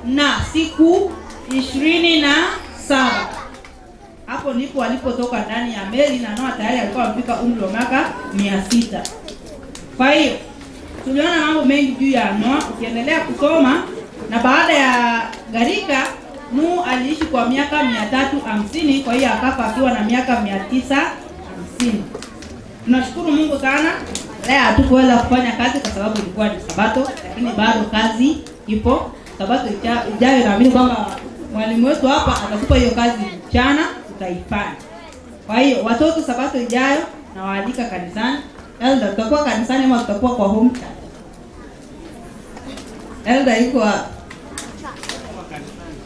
na siku 27. Hapo ndipo walipotoka ndani ya meli, na Noa tayari alikuwa amefika umri wa miaka 600. Kwa hiyo tuliona mambo mengi juu ya Noa. Ukiendelea kusoma, na baada ya gharika Nuhu aliishi kwa miaka 350, kwa hiyo akafa akiwa na miaka 950. Tunashukuru Mungu sana. Leo hatukuweza kufanya kazi kwa sababu ilikuwa ni Sabato, lakini bado kazi ipo. Sabato ijayo naamini kwamba mwalimu wetu hapa atakupa hiyo kazi mchana, tutaifanya. Kwa hiyo watoto, Sabato ijayo nawaalika kanisani. Elda, tutakuwa kanisani ama tutakuwa kwa home church? Elda yuko wapi?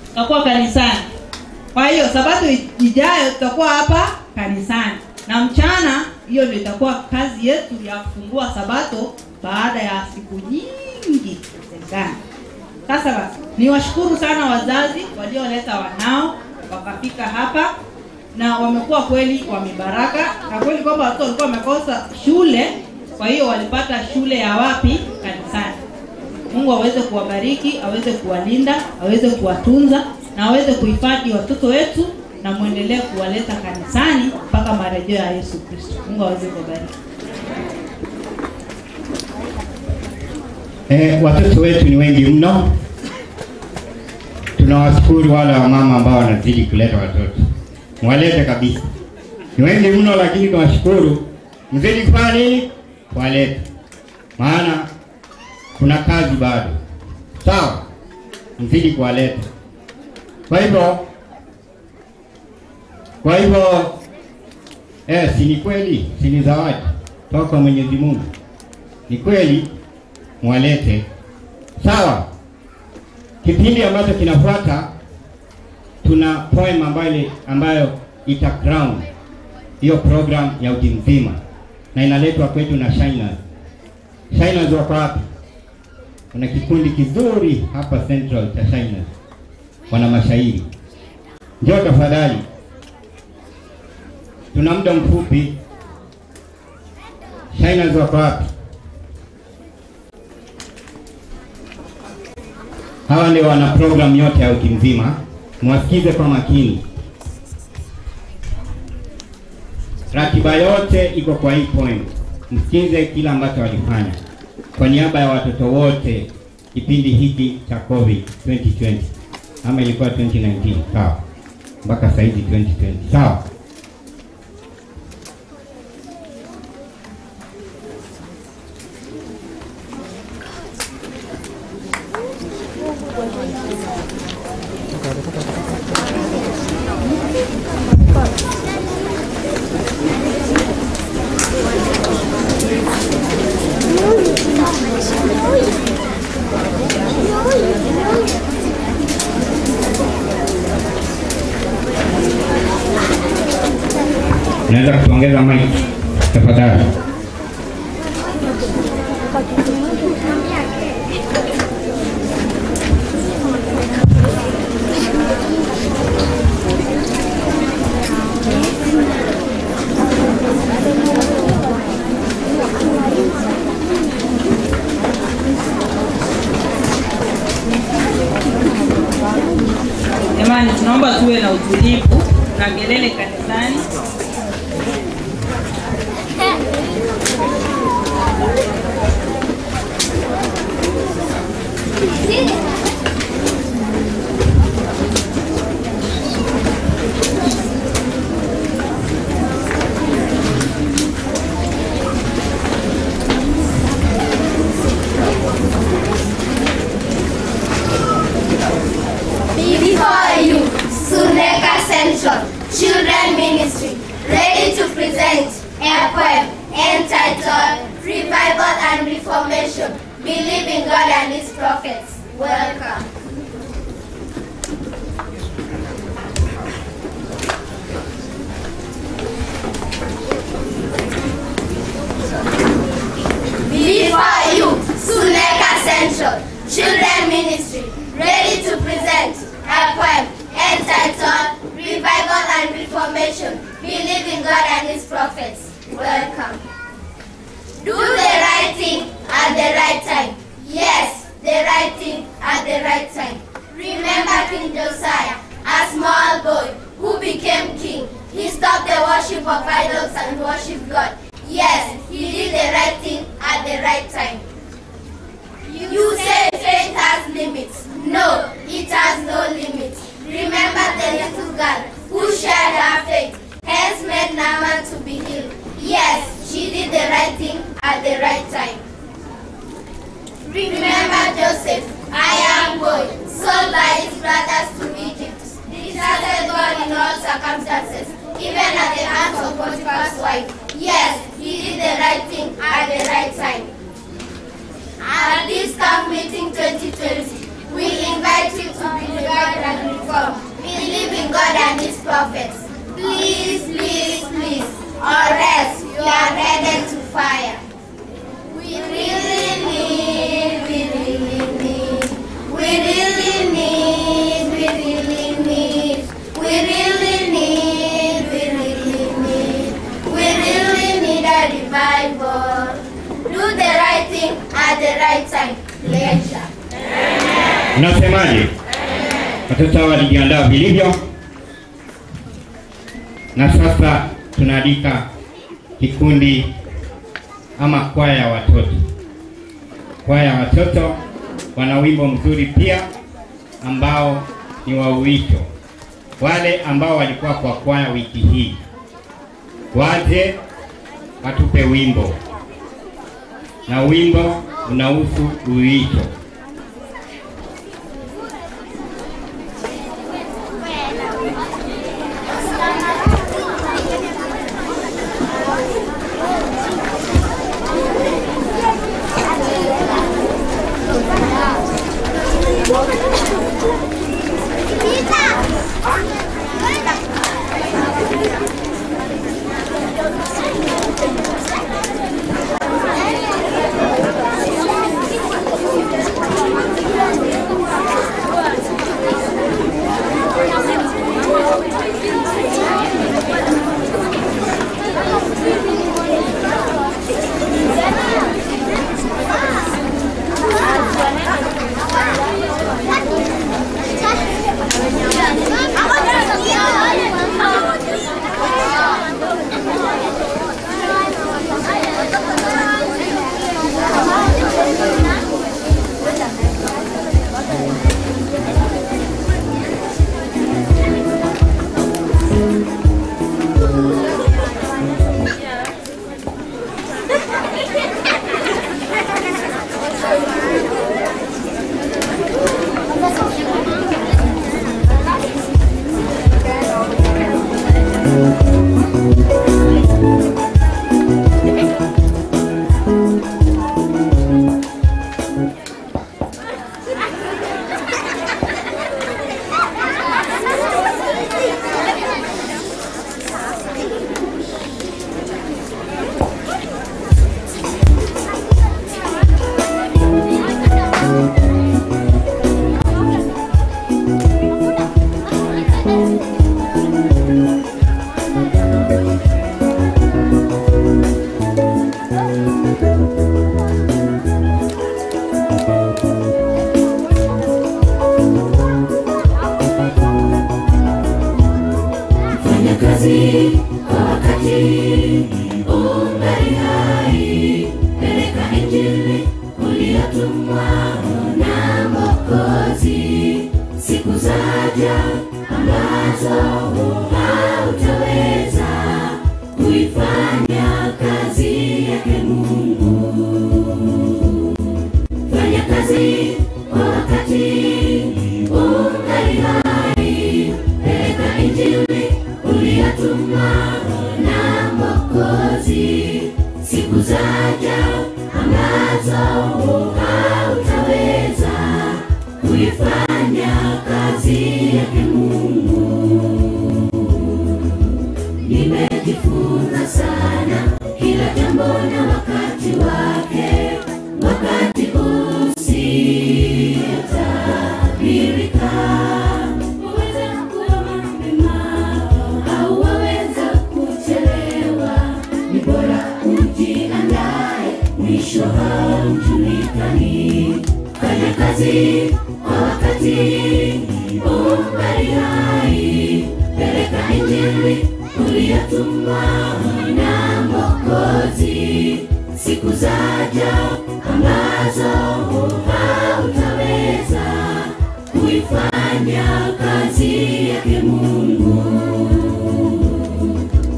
Tutakuwa kanisani. Kwa hiyo Sabato ijayo tutakuwa hapa kanisani. Na mchana hiyo ndio itakuwa kazi yetu ya kufungua Sabato baada ya siku nyingi kutengana. Sasa basi, niwashukuru sana wazazi walioleta wanao wakafika hapa, na wamekuwa kweli wamebaraka, na kweli kwamba watoto walikuwa wamekosa shule, kwa hiyo walipata shule ya wapi? Kanisani. Mungu aweze kuwabariki, aweze kuwalinda, aweze kuwatunza na aweze kuhifadhi watoto wetu, na muendelee kuwaleta kanisani mpaka marejeo ya Yesu Kristo. Mungu aweze kuwabariki. Watoto wetu ni wengi mno. Tunawashukuru wale wamama ambao wanazidi kuleta watoto. Mwalete kabisa. Ni wengi mno, lakini tunawashukuru. Mzidi kufanya nini? Kuwaleta. Maana kuna kazi bado. Sawa? Mzidi kuwaleta. Kwa hivyo si ni kweli, si ni zawadi toka kwa Mwenyezi Mungu. Ni kweli, mwalete. Sawa. Kipindi ambacho kinafuata tuna poem ambayo ita crown hiyo program ya wiki nzima, na inaletwa kwetu na Shiners. Shiners wako wapi? Kuna kikundi kizuri hapa Central cha Shiners, wana mashairi. Njoo tafadhali, tuna muda mfupi. Shiners wako wapi? Hawa ndio wana program yote ya wiki nzima. Mwasikize kwa makini. Ratiba yote iko kwa hii point. Msikize kila ambacho walifanya. Kwa niaba ya watoto wote kipindi hiki cha COVID 2020, ama ilikuwa 2019, sawa? Mpaka saizi 2020, sawa? Naweza kuongeza mic tafadhali? Jamani, tunaomba tuwe na utulivu na kelele kanisani. Before you, Suneka Central Children Ministry, ready to present a poem entitled Revival and Reformation, Believe in God and His Prophets. Welcome. Before you, Suneka Central Children Ministry, ready to present a poem entitled Revival and Reformation, Believe in God and His Prophets. Welcome. Do the right thing at the right time. Yes, the right thing at the right time. King Josiah, a small boy who became king. He stopped the worship of idols and worshiped God. Yes, he did the right thing at the right time. You say faith has limits. No, it has no limits. Remember the little girl who shared her faith, hence made Naaman to be healed. Yes, she did the right thing at the right time. Remember Joseph, a young boy, sold by his brothers to Egypt. He trusted God in all circumstances, even at the hands of Potiphar's wife. Yes, he did the right thing at the right time. At this camp meeting 2020, we invite you to be revived and reformed. Believe in God and His prophets. Please, please, please, or else you are headed to fire. We really need, we really need, we really need, we really need, we really need, we really need, we really need a revival. Do the right thing at the right time. Pleasure. Unasemaje? Watoto walijiandaa vilivyo, na sasa tunaalika kikundi ama kwaya ya watoto. Kwaya ya watoto wana wimbo mzuri pia ambao ni wa wito. Wale ambao walikuwa kwa kwaya wiki hii waje watupe wimbo, na wimbo unahusu wito. Mwisho haujulikani. Fanya kazi kwa wakati, ungali hai, peleka injili uliyotumwa na Mwokozi. Siku zaja ambazo hautaweza kuifanya kazi yake Mungu.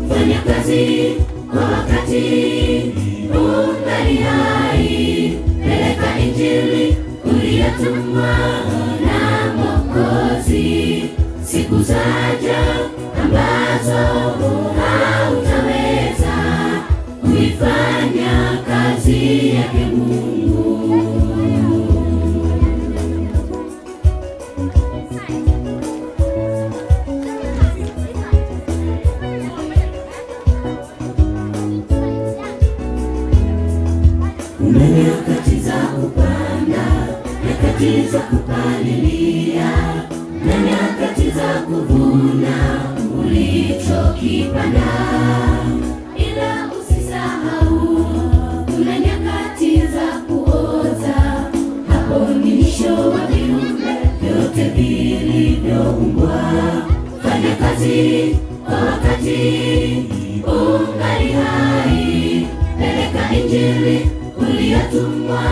Fanya kazi kwa wakati ungali hai, peleka injili uliyotumwa na Mwokozi. Siku zaja ambazo hautaweza kuifanya kazi yake Mungu. Kuna nyakati za kupanda, nyakati za kupalilia, na nyakati za kuvuna ulichokipanda. Ila usisahau kuna nyakati za kuoza, hapo ni mwisho wa viumbe vyote vilivyoumbwa. Fanya kazi kwa wakati ungali hai, peleka injili uliyotumwa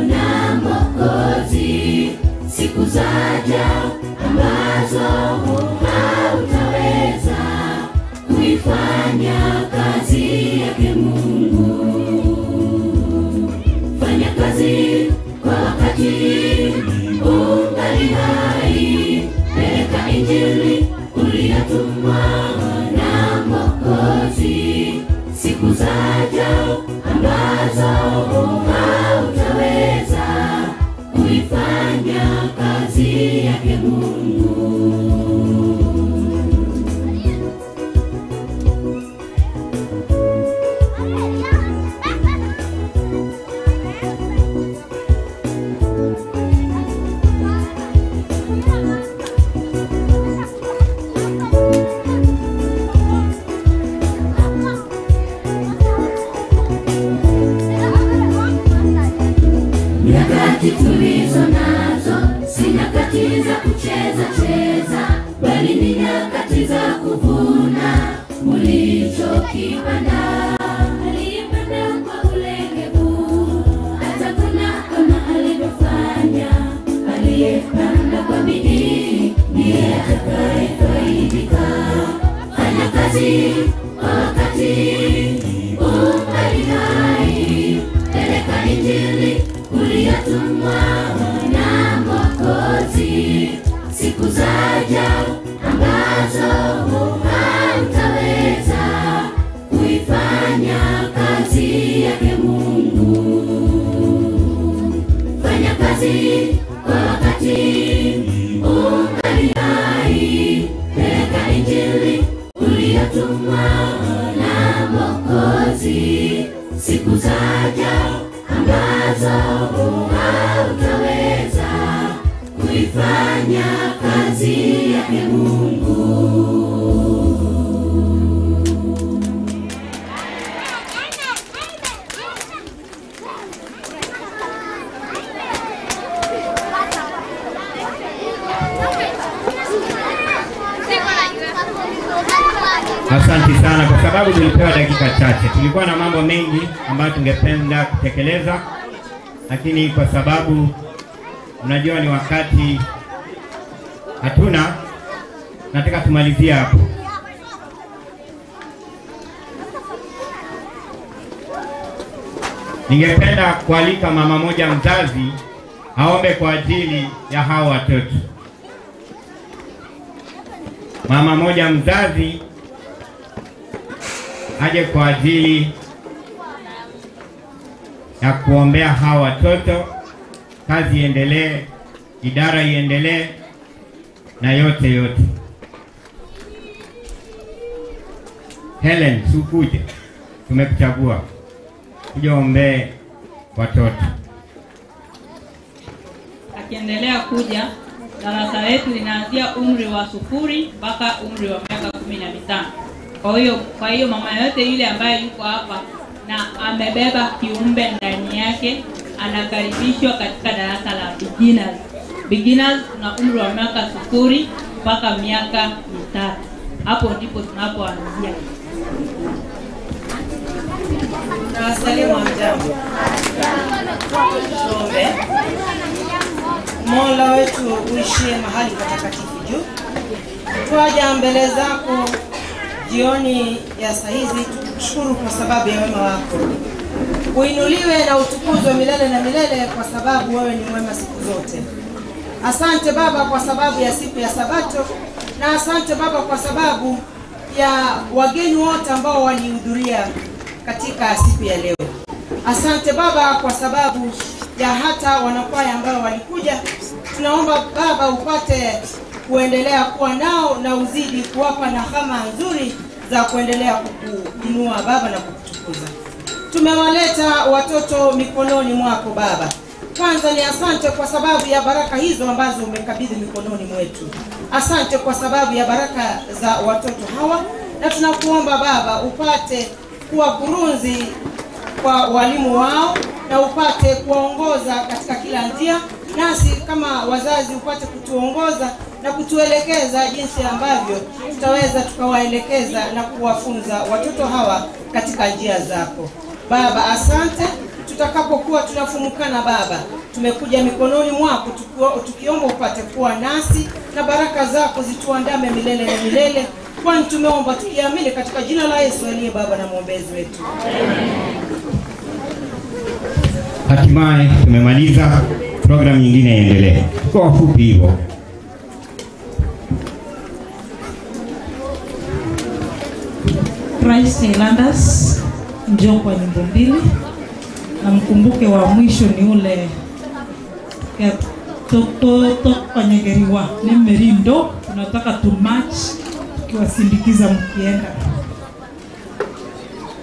na Mwokozi. Siku zaja ambazo hautaweza kuifanya kazi yake Mungu. Fanya kazi kwa wakati ungali hai, peleka injili uliyotumwa na Mwokozi. Siku zaja ambazo hautaweza kuifanya kazi yake Mungu. Nyakati tulizo nazo si nyakati za kucheza cheza, bali ni nyakati za kuvuna ulichokipanda. Aliyepanda kwa ulegevu atavuna kama alivyofanya, aliyepanda kwa bidii ndiye atakayefaidika. Fanya kazi kwa wakati ungali hai, peleka injili uliyotumwa na Mwokozi. Siku zaja ambazo hautaweza kuifanya kazi yake Mungu. Fanya kazi kwa wakati ungali hai, peleka injili uliyotumwa na Mwokozi. Siku zaja ambazo hautaweza kuifanya kazi yake Mungu. Asante sana kwa sababu tulipewa dakika chache. Tulikuwa na mambo mengi ambayo tungependa kutekeleza, lakini kwa sababu unajua ni wakati hatuna, nataka tumalizie hapo. Ningependa kualika mama moja mzazi aombe kwa ajili ya hao watoto. Mama moja mzazi aje kwa ajili ya kuombea hawa watoto, kazi iendelee, idara iendelee na yote yote. Helen, sukuje, tumekuchagua kuja ombee watoto. Akiendelea kuja, darasa letu linaanzia umri wa 0 mpaka umri wa miaka 15. Kwa hiyo mama yote yule ambaye yuko hapa na amebeba kiumbe ndani yake anakaribishwa katika darasa la beginners. Beginners tuna umri wa miaka 0 mpaka miaka 3. Hapo ndipo tunapoanzia. Na wasalimu hamjambo. Tuombe. Mola wetu uishie mahali patakatifu juu, twaja mbele zako jioni ya saizi tukushukuru kwa sababu ya wema wako. Uinuliwe na utukuzwe milele na milele kwa sababu wewe ni mwema siku zote. Asante Baba kwa sababu ya siku ya Sabato, na asante Baba kwa sababu ya wageni wote ambao walihudhuria katika siku ya leo. Asante Baba kwa sababu ya hata wanakwaya ambao walikuja. Tunaomba Baba upate kuendelea kuwa nao na uzidi kuwapa nahama nzuri za kuendelea kukuinua Baba na kukutukuza. Tumewaleta watoto mikononi mwako Baba. Kwanza ni asante kwa sababu ya baraka hizo ambazo umekabidhi mikononi mwetu. Asante kwa sababu ya baraka za watoto hawa, na tunakuomba Baba upate kuwa kurunzi kwa walimu wao na upate kuwaongoza katika kila njia, nasi kama wazazi upate kutuongoza na kutuelekeza jinsi ambavyo tutaweza tukawaelekeza na kuwafunza watoto hawa katika njia zako. Baba asante. Tutakapokuwa tunafumukana Baba, tumekuja mikononi mwako tukiomba upate kuwa nasi na baraka zako zituandame milele na milele, kwani tumeomba tukiamini katika jina la Yesu aliye Baba na mwombezi wetu. Amen. Hatimaye tumemaliza, program nyingine iendelee. Kwa ufupi hivyo. Christ Highlanders, njoo kwa nyimbo mbili. Na mkumbuke wa mwisho ni ule ya tokonyegeriwa ni merindo, tunataka to match tukiwasindikiza mkienda.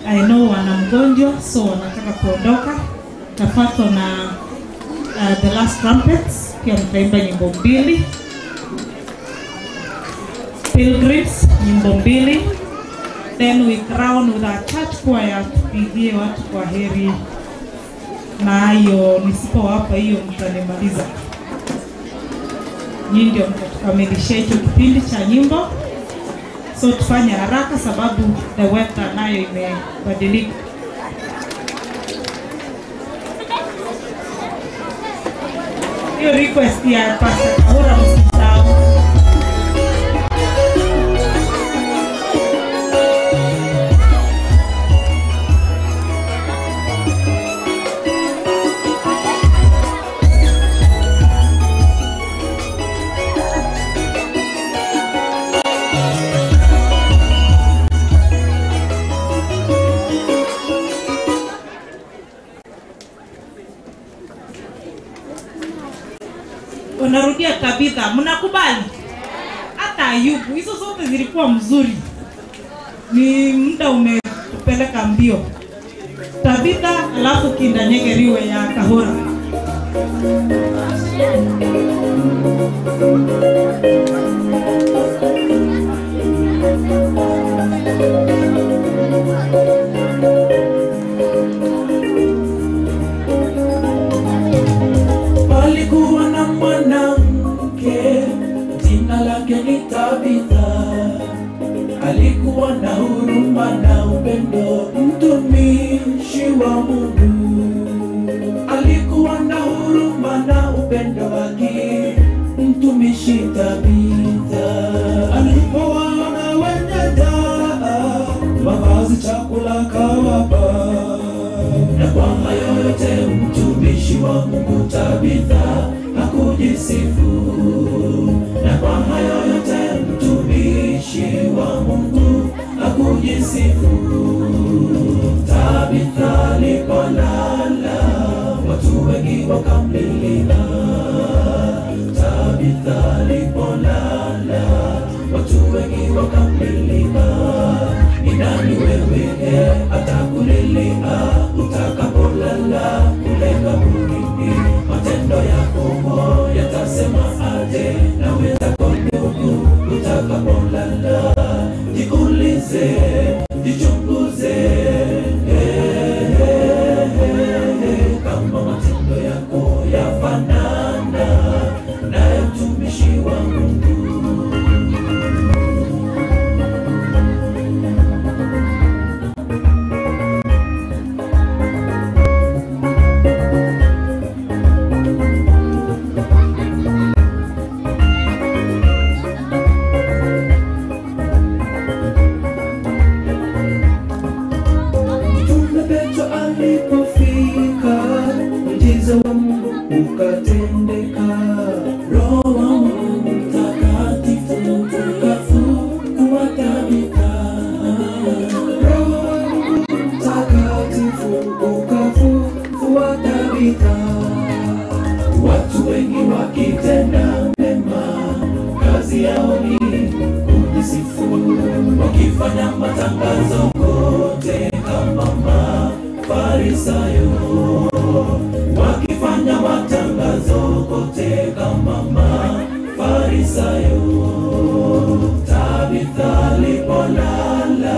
I know wana mgonjwa so wanataka kuondoka. Tafuatwa na The Last Trumpets, pia mtaimba nyimbo mbili. Pilgrims nyimbo mbili. Then we crown with our church choir, tupigie watu kwa heri. Na hiyo nisipowapa hiyo mtanimaliza. Nyinyi ndio mtatukamilisha hicho kipindi cha nyimbo. So tufanye haraka sababu the weather nayo imebadilika. Hiyo request ya Pastor Kahura msisahau. Unarudia Tabitha, mnakubali? Hata Ayubu, hizo zote zilikuwa mzuri. Ni muda umetupeleka mbio. Tabitha, alafu Kindanyegeriwe ya Kahura. Palikuwa na mwanamke jina lake ni Tabitha, alikuwa na huruma na upendo, mtumishi wa Mungu. Alikuwa na huruma na upendo wake, mtumishi Tabitha. Alipowaona wenye njaa, mavazi, chakula kawapa, na kwa hayo yote mtumishi wa Mungu Tabitha hakujisifu. Na kwa hayo yote mtumishi wa Mungu hakujisifu. Tabitha alipolala, watu wengi wakamlilia. Tabitha alipolala, watu wengi wakamlilia. Ni nani wewe atakulilia utakapolala kule kaburini? Matendo yako yatasema aje na wenzako ndugu utakapolala? Jiulize, jichunguze, kama matendo yako yafanana na Kazi yao ni kujisifu, wakifanya matangazo kote kama Mafarisayo, wakifanya matangazo kote kama Mafarisayo. Tabitha alipolala,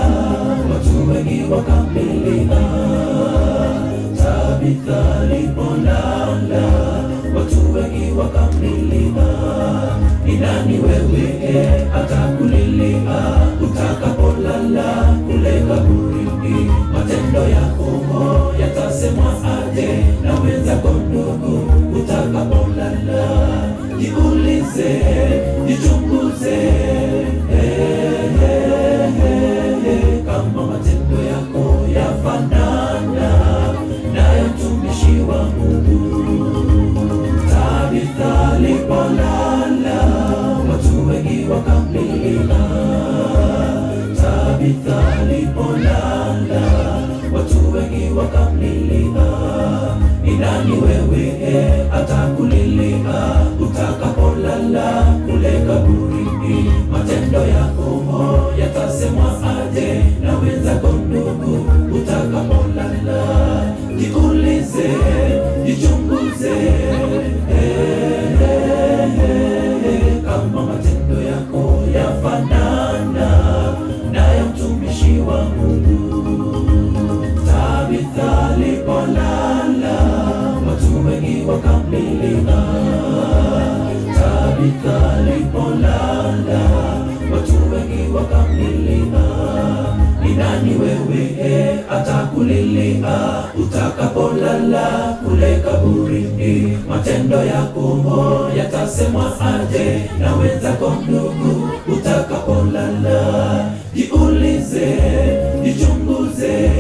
watu wengi wakamlilia. Tabitha alipolala, watu wengi wakamlilia. Ni nani wewe atakulilia utakapolala kule kaburini? Matendo yako yatasemwa aje na wenzako ndugu utakapolala? Jiulize, jichunguze, kama matendo yako yafanana na ya mtumishi wa Mungu. Tabitha alipolala, watu wengi wakamlilia. Tabitha alipolala, watu wengi wakamlilia. Ni nani wewe atakulilia utakapolala kule kaburini? Matendo yako yatasemwa aje na wenzako ndugu utakapolala? Jiulize, jichunguze, kama matendo yako yafanana na ya mtumishi wa Mungu. Tabitha alipolala, watu wengi wakamlilia. Tabitha alipolala, watu wengi wakamlilia. Ni nani wewe atakulilia utakapolala kule kaburini? Matendo yako yatasemwa aje na wenzako ndugu utakapolala? Jiulize, jichunguze,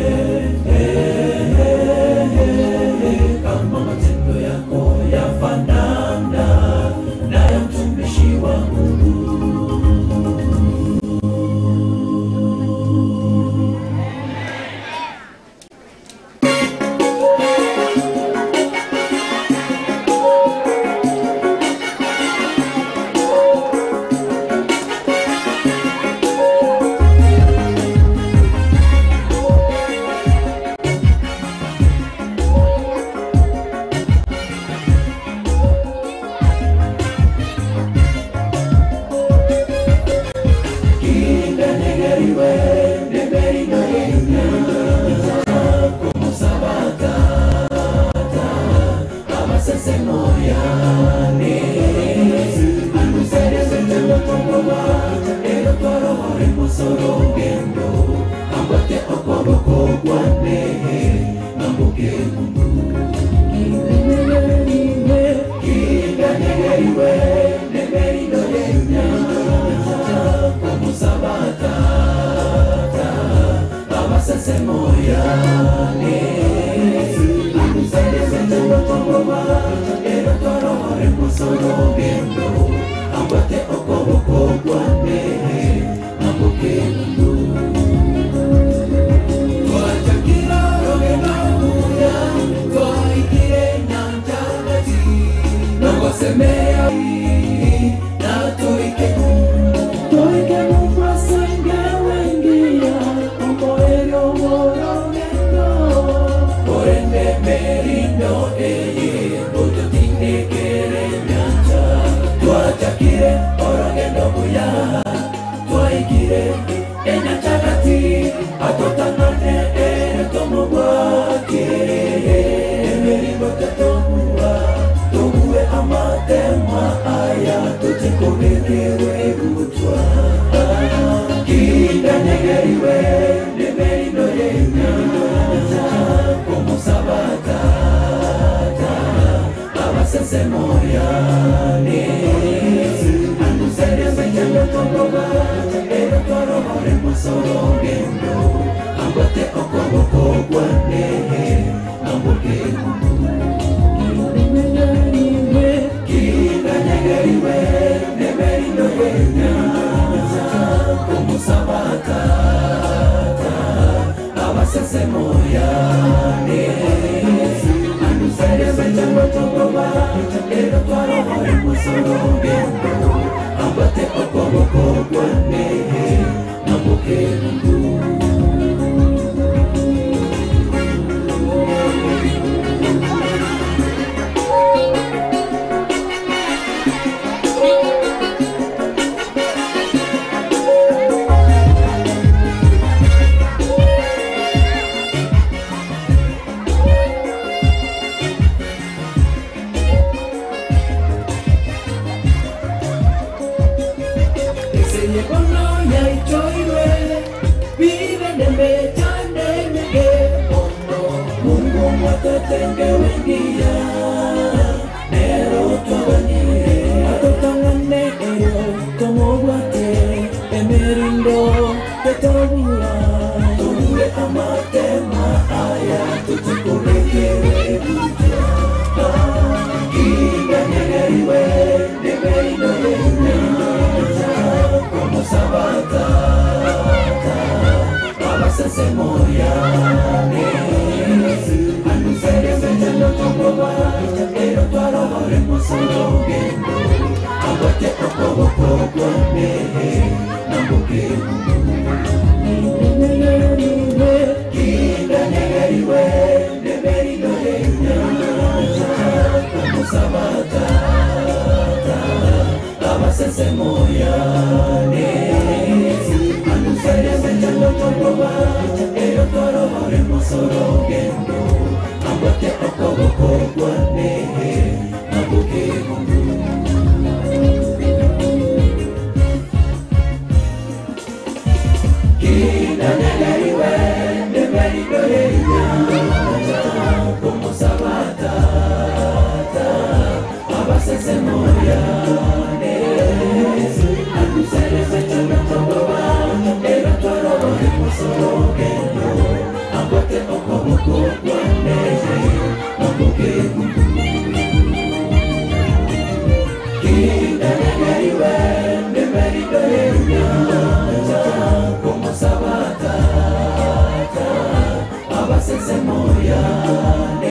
kama matendo yako yafanana na ya mtumishi wa Mungu. Eyebono yaichoirwe Bibe chande mege Ono Mungu mwatatenge wengia Nero twabanyire Atotangane ero Tomogwate Emerindo Tetobura Tobure amatema aya Tutikurekere buja Kinga nyegeriwe Nemerindo yenya Como sabata Abasese moyane Anusere sechano togoba Ero twarobore mosorogendo Agote okoboko kwane Nambuke Kinga nyegeriwe Nemerindo yenya Como sabata Abasese moyane Anusere sechano togoba Ero twarobore mosorogendo Agote okoboko kwane Nambuke mungu Kinda nyegeriwe Nemerindo yenya Como sabata Abasese moyane Anusere sechano togoba Ero twarobore mosorogendo Agote okoboko kwane Nambuke mungu Kinda nyegeriwe Nemerindo yenya Como sabata Abasese moyane.